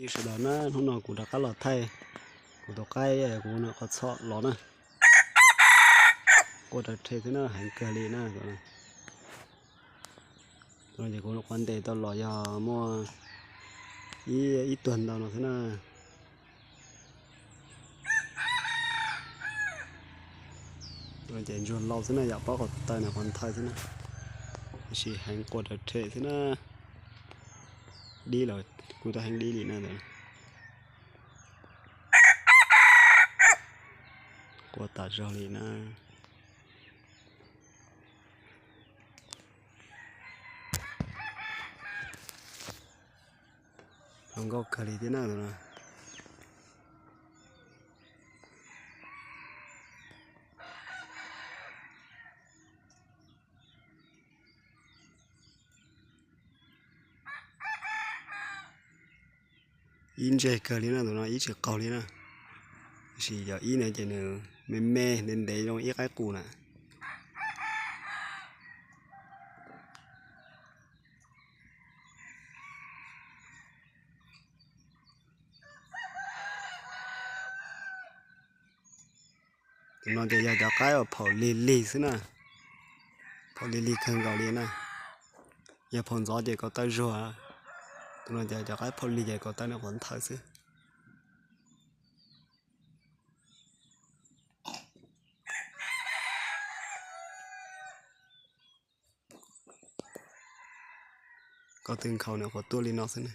Ib sawv daws na, hnub no kuv rov qab los thaij kuv tus qaib, kuv nws qhov txhom los na. Quaj raws rhe xwb na, heev kawg li na. Ces kuv qhuav ntes tau los yog muaj ib, ib tuag ntau no xwb na. Ces ntsuag lau xwb na, yam pob qhov taw nws qhov nthaw xwb na. Tab sis heev quaj raws rhe xwb na. Dib los kuj twb heev dib li na ntawd. Quaj tas zog li na. Hluas nkauj kawg li thiab na tus no. Ib ntseg kawg li na tus no, ib tsis qaug li na. Tab sis yog ib na ces nws me me ntev ntev zoo ib qaib qus na. Tus no ces yog cov qaib uas phaum lig lig xwb na. Phaum lig lig kawg nkaus li na. Yog phaum ntxov ces kaus taw zuag. Tus no ces cov qaib phaum lig ces kaus taw nws qhuav nthaw xwb. Koj tw nkhaus nws qhuav tuaj li no xwb na.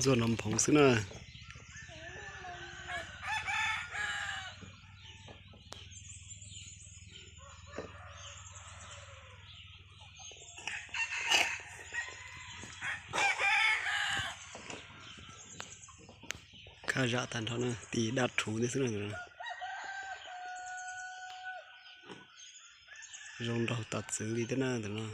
Ntxuaj no phoov xwb na. Khab zam tag nrho na, tis daj rhuv thiab xwb na. Zoo nraug tas txwv li thiab na tus no.